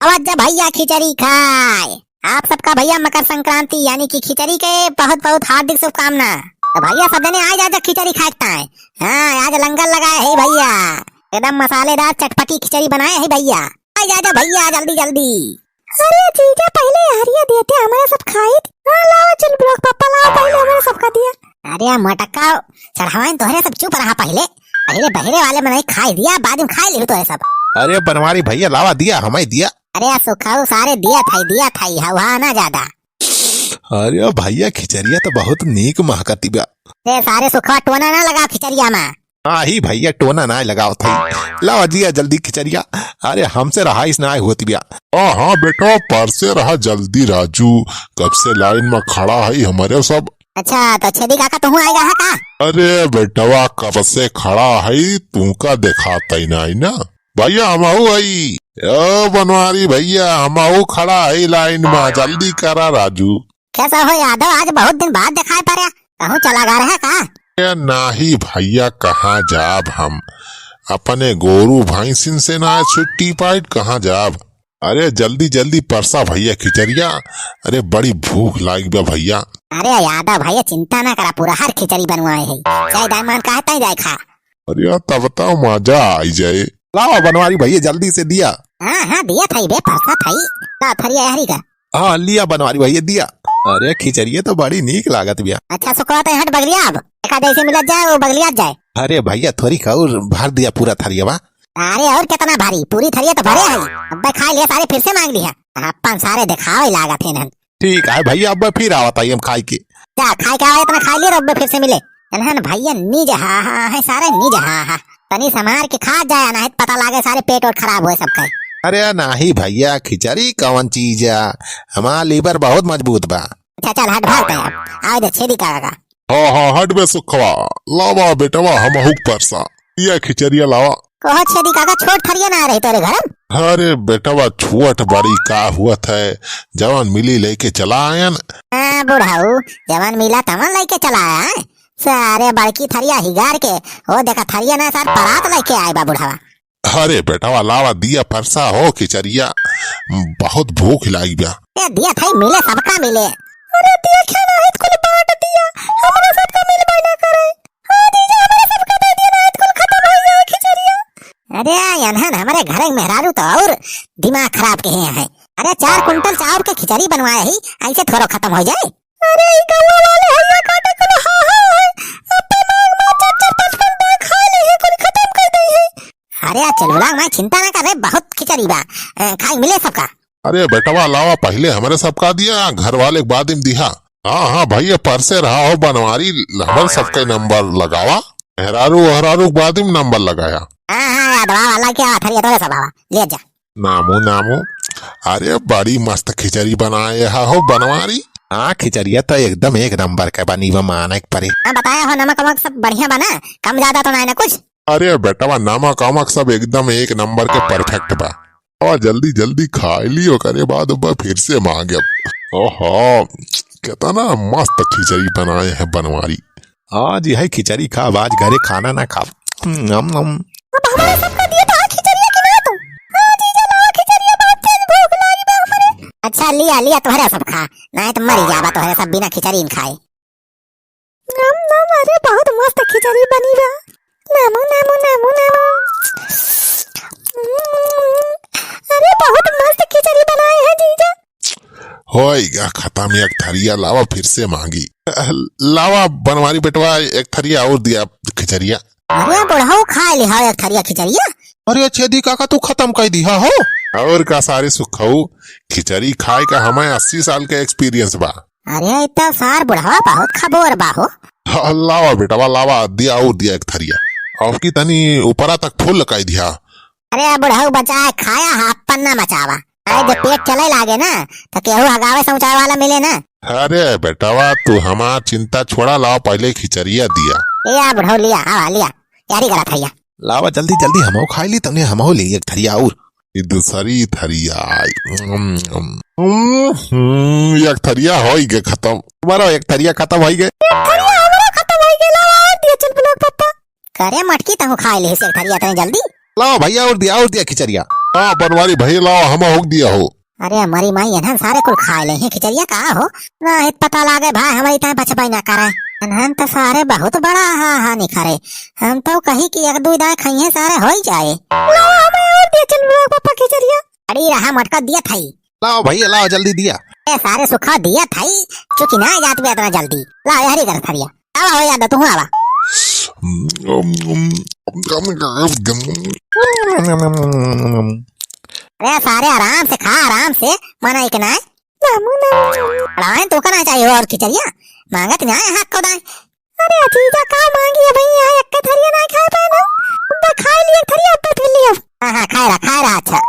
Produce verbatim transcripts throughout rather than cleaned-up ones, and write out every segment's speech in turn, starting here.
आवा जा भइया खिचड़ी खाए। आप सबका भइया मकर संक्रांति यानी कि खिचड़ी के बहुत बहुत हार्दिक शुभकामना। तो भइया सब जने आ जा, जा खिचड़ी खाए के ताए। हाँ, आज लंगर लगाए है भइया, एकदम मसालेदार चटपटी खिचड़ी बनाए है भइया। आ जा, जा भइया जल्दी जल्दी। अरे जीजा, पहिले हरिया देते, हमारे सब खाइत। हाँ, लावा चुलबुलवा के पप्पा, लावा पहिले हमारे सबका दिया। अरे मटक्का, चढ़ावाइन तोहरे सब, चुप रहा पहिले। पहिले बहरे वाले मनई खाए दिया, बाद में खाए लिहु तोहरे सब। अरे बनवारी भइया, लावा दिया, हमें दिया। अरे सुखाऊ, सारे दिया थाई, दिया थाई, हवा ना ज्यादा। अरे भइया, खिचड़िया तो बहुत नीक महकती बा। अरे सारे सुखवा, टोना ना लगा खिचड़िया में। नाही भइया, टोना नाही लगावत हई। लावा जिया जल्दी खिचड़िया। अरे हमसे रहाइस नाही होत बिया। हाँ, हाँ बेटा, परसे रहा जल्दी राजू। कब से लाइन में खड़ा हई हमरे सब। अच्छा, तो छेदी काका तुहूँ आइगा है का? अरे बेटवा, कब से खड़ा हई, तुहका देखात ही नाही ना। भइया हमहू हई। ओ बनवारी भइया, हमहू खड़ा हई लाइन में, जल्दी करा राजू। कैसा हो यादव, आज बहुत दिन बाद दिखाई पड़े, कहूँ चला गा रहे का? ए, नाही भइया, कहाँ जाब हम? अपने गोरू भैंसिन से ना छुट्टी पाइट, कहाँ जाब? अरे जल्दी जल्दी परसा भइया खिचड़िया। अरे बड़ी भूख लागी बा भइया। अरे यादव भइया, चिंता ना करा, पूरा हर खिचड़ी बनवाए है, चाहे दाई मान कहे ताई जाए खा। अरे तब तो मजा आई जाए। लावा बनवारी भइया जल्दी से दिया। हाँ, हाँ, दिया थाई बे, परसा थाई। ला थरिया हरी का। हाँ, लिया बनवारी भइया, दिया। अरे, खिचड़िया तो बड़ी नीक लागत बिया। अच्छा, सुखवा, तैं हट बगलिया, अब एका जैसे मिलत जाए, वो बगलिया जाए। अरे भइया, थोड़ी का और भर दिया पूरा थरिया बा। अरे, और कितना भारी, पूरी थरिया तो भरे है। अब्बे खाई लिया सारे, फिर से मांग लिया। अपन सारे दिखावे लागत है इन्हन। ठीक है भइया, अब्बे फिर आवत आई हम खाई के। जा, खाई के आवा, इतना खाई लिया, अब्बे फिर से मिले। इन्हन भइया नीज हा हा है सारे, नीज हा हा। तनी संभार के खा जाए, नाहीं त पता लागे सारे पेट ओट खराब होए सबके। अरे नाही भइया, खिचड़ी कौन चीज है? हमार liver बहुत मजबूत बा। अच्छा चल हट भागते हैं, आवे दे छेदी काका का। हाँ, हाँ, हट बे सुखवा, लावा बेटवा हमहू के परसा, या खिचड़िया लावा। कहो छेदी काका, छोट थरिया ना रही तोरे घर में? अरे बेटवा, छोट बड़ी का हुआ था, जवन मिली लेके चला आयन। हाँ बुढ़ऊ, जवन मिला तवन लेके चला आया है। सारे बड़की थरिया हिगार के, हो देखा थरिया ना सार परात लेके आए बा बुढ़वा। अरे बेटवा लावा दिया परसा हो खिचड़िया, बहुत भूख लागी बा। ए दिया थाई मिले, सबका मिले। अरे दिया क्या ना है कुल बांट दिया, हमरा सबका मिल बना करे। हाँ जीजा, हमरा सबका दे दिया ना है कुल खत्म हो गया खिचड़िया। अरे यनहन हमरे घर के मेहरारू तो और दिमाग खराब के हैं। अरे चार कुंटल चाउर के खिचड़ी बनवाए ही, ऐसे थोड़ो खत्म हो जाए। अरे, ई गौवा वाले हइया काटे कुल हा हा है। अब्बे मांग मांग चार चार पाँच पाँच बैग खा ले है, कुल खत्म कर दे है। अरे, आ चलुला माई चिंता ना कर रे, बहुत खिचड़ी बा। ए, खाई मिले सबका। अरे बेटवा, लावा पहिले हमरे सबका दिया, घर वाले के बाद में दिहा। हाँ, हाँ भइया, परसे रहा हो बनवारी, हमरे सबके नंबर लगावा। मेहरारू, ओहरारू के बाद में नंबर लगाया। हाँ, हाँ, यादवा वाला क्या थरिया तोरे सब आवा, ले जा। नामू, नामू, अरे बड़ी मस्त खिचड़ी बनाए हा हो बनवारी। हाँ, खिचड़िया तो एकदम एक नंबर के बनी बा, माने के परे। हाँ, बताया हो, नमक वमक सब बढ़िया बा ना, कम ज्यादा तो नाहीं ना कुछ? अरे बेटवा, नमक वमक सब एकदम एक नंबर के perfect बा। और जल्दी जल्दी खाई ली, ओकरे बाद अब फिर से मांगे। ओहो, कितना मस्त खिचड़ी बनाए हैं बनवारी। आज यही खिचड़ी खाब, आज घरे खाना ना खाब। नम नम। अब हमारे सबका दिए तो खिचड़िया की ना तू। हाँ जीजा, लाओ खिचड़िया, बहुत तेज भूख लागी बा हमरे। अच्छा लिया, लिया तोहरे सब खा, नाहीं तो मरी जाबा तोहरे सब बिना खिचड़ी न खाए। नम नम, अरे बहुत मस्त खिचड़ी बनी बा। नामू, नामू, नामू, नामू। हम्म, अरे बहुत मस्त खिचड़ी बनाए हैं जीजा। होइगा खत्म, एक थरिया लावा, फिर से मांगी। लावा बनवारी बेटवा, एक थरिया और दिया खिचड़िया। अरे बुढ़ऊ, खाए लिहा एक थरिया खिचड़िया। अरे छेदी काका, तू खत्म कर दिहा हो। और का सारे सुखऊ, खिचड़ी खाए का हमें अस्सी साल का experience बा। अरे इतना सार बुढ़वा बहुत खबोर बा हो। हाँ, लावा बेटवा लावा, दिया और दिया एक थरिया। अब की तनी ऊपरा तक full कर दिया। अरे बुढ़ऊ, बचाए खाया हा, अपन ना मचावा। अरे जब पेट चले लागे ना, तो केहू हगावे समझावे वाला मिले ना। अरे बेटवा, तू हमार चिंता छोड़ा, लावा पहिले खिचड़िया दिया। ए आ बुढ़ऊ, लिया, आवा लिया, यारी गला थरिया। लावा जल्दी जल्दी, हमहू खाई ली, तने हमहू ली एक थरिया और। ई दूसरी थरिया आई। हम्म, हम्म, हम्म, एक थरिया होई गे खत्म। तुम्हारा एक थरिया खत्म होई गे। एक थरिया हमारा खत्म होई गे, लावा और दिया चुलबुला पप्पा। करे मटकी, तहू खाए ले से एक थरिया तने जल्दी। लावा भइया, और दिया, और दिया खिचड़िया। हाँ, बनवारी भइया लावा, हमहू क दिया हो। अरे हमारी माई, एनहन सारे कुल खाए लेइहैं खिचरिया का हो? नाहीं त पता लागे भाई, हमरी ताईं बचबइ न करे। एनहन त सारे बहुत बड़ा हा, हा निखरे। हम तउ कही कि एक दुइ दाईं खइहैं सारे होइ जाए। लावा, हमें अउर दिया चंदू बा क पप्पा खिचरिया। अरे रहा मोटका, दिया थई। लावा भइया, लावा जल्दी दिया। ए सारे सुखा, दिया थई, चुकी नाहीं जात बे एतना जल्दी। लावा, यहरी कर थरिया। आवा हो यादव, तुहूँ आवा। अरे सारे आराम से खा, आराम से, मना एक ना है। अड़ाएं तो का नाहीं चाहिए अउर खिचरिया, माँगत नाहीं है हक को दाएं। अरे जीजा का माँगी है भइया, एक थरिया नाहीं खाए पाए ना, अब खाए लिए थरिया, अब फिर लिए। हाँ, हाँ, खाए रहा, खाए रहा, अच्छा।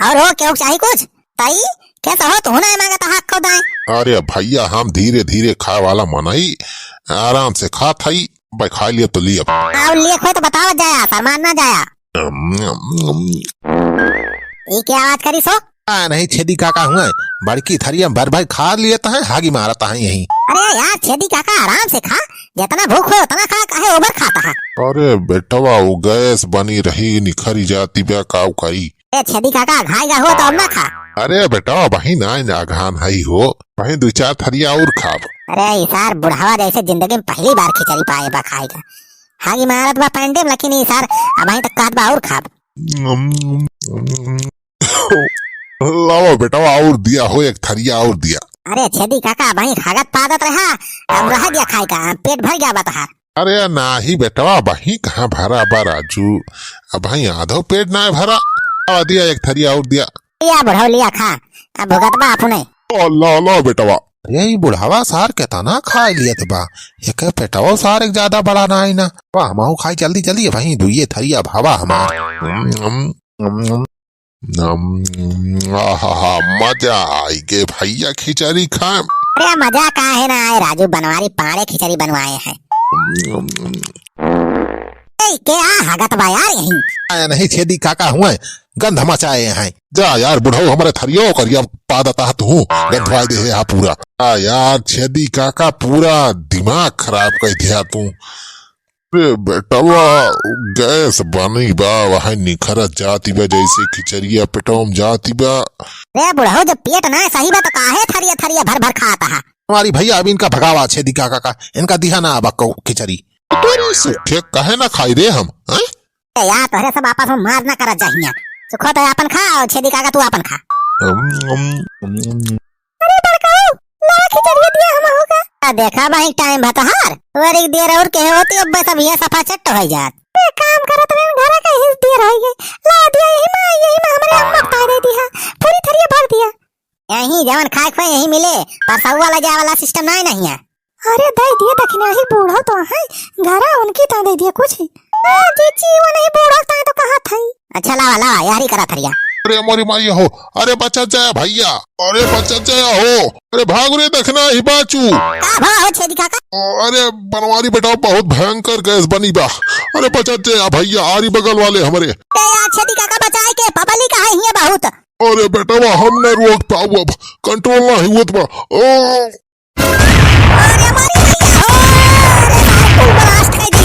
अउर हो, केहू क चाही कुछ? ताई, कैसा हो, तुहूँ नाहीं माँगत हा हक को दाएं? अरे भइया, हम धीरे धीरे खाए वाला मनई, आराम से खात हई। भाई, खाइ लिया तो लिया। अउर लिए कोई तो बतावा जाया, शर्मा ना जाया। अम, अम, अम। ई क्या आवाज करी सो? आ, नाहीं, छेदी काका हुए, बड़की थरिया भर भर खा लियत हैं, हागी मारत हैं यहीं। अरे यार, छेदी काका, आराम से खा, जितना भूख होए उतना खा, काहे over खाता है? अरे बेटवा, वो गैस बनी रही, निखरी जाती बा, काउ करी? ए छेदी काका, घाई गा हो तो अब ना खा। अरे बेटवा, वही ना, ना घान हई हो, वही दुइ चार थरिया अउर खाब। अरे ई सार बुढ़ावा जैसे जिंदगी में पहली बार खिचड़ी पाए बा खाए का। हागी मारत बा पैंटे में, लेकिन ई सार अबहीं तक कहत बा अउर खाब। लावा बेटवा, अउर दिया हो, एक थरिया अउर दिया। अरे छेदी काका, अबहीं खागत पादत रहा, अब रह गया खाए का, पेट भर गया बा तोहार। अरे नाहीं बेटवा, अबहीं कहाँ भरा बा राजू, अबहीं आधो पेट नाहीं भरा। आ दिया, एक थरिया अउर दिया। लिया बुढ़ऊ, लिया खा, अब भुगत बा अपने। अल्लाह, अल्लाह बेटवा। अरे ई बुढ़ावा सार केतना खाए लियत बा, एक पेटवा सार एक ज्यादा बड़ा नाहीं ना। वाह, हमहू खाई जल्दी जल्दी, अबहीं दुइये थरिया भवा हमार। नम, आहा, मजा आइगे भइया खिचड़ी खाए। अरे मजा काहे ना आए राजू, बनवारी पाड़े खिचड़ी बनवाए हैं। ए, के आ हगत बा यार यहीं? आया नहीं, छेदी काका हुए, गंध मचाए हैं। जा यार बुढ़ऊ, हमरे थरियो करिया पादत हा तू, गंधवाए दे है पूरा। आ यार छेदी काका, पूरा दिमाग खराब कइ दिया तू। रे बेटवा, गैस बनी बा, वह निखरत जाती बा, जैसे खिचड़िया पेटवा में जाती बा। रे बुढ़ऊ, जब पेट ना सही बा, तो काहे थरिया थरिया भर भर खात हा? हमारी भइया, अब इनका भगावा छेदी काका का, इनका दिहा ना अब को खिचड़ी। तोरी सुखे काहे ना खाई रे हम, हैं? ए यार, तोहरे सब आपस में मार ना करा चाहिए। सुखो तो आपन खा, अउर छेदी काका तू आपन खा। अम, अम, अम, अम। अरे बड़काऊ, लावा खिचड़िया दिया हमहू का। आ देखा भाई, टाइम भा तोहार। वरिक देर अउर केहे होती, अब सब ये सफा चट्ट होइ जात। ए काम करत रहे, घर का हिस देर होइ गई। लावा दिया यही मा, यही मा हमरे अम्मा का दे दिया। पूरी थरिया भर दिया। यही जवन खाए खोए यही मिले, परसौआ ले जाए वाला सिस्टम नाहीं, नाहीं है। अरे दे दिया दखिना ही, बूढ़ो तो है, घरा उनकी ता दे दिया कुछ। आ, जीजी, वो नहीं बूढ़ो ता तो कहा था ही। अच्छा लावा, लावा, यारी करा थरिया। अरे मोरी माई हो, अरे बचत जाया भइया, अरे बचत जाया हो, अरे भाग रे दखिना ही बाचू। का भा हो छेदी काका? अरे बनवारी बेटा, बहुत भयंकर गैस बनी बा। अरे बचत जाया भइया, आरी बगल वाले हमरे। ए यार छेदी काका बचाए के, पब्लिक है हियां बहुत। अरे बेटवा, हम न रोक पाऊ, अब कंट्रोल ना हुवत बा। ओ। अरे मारी भइया हो, अरे सारे कुल ब्लास्ट कर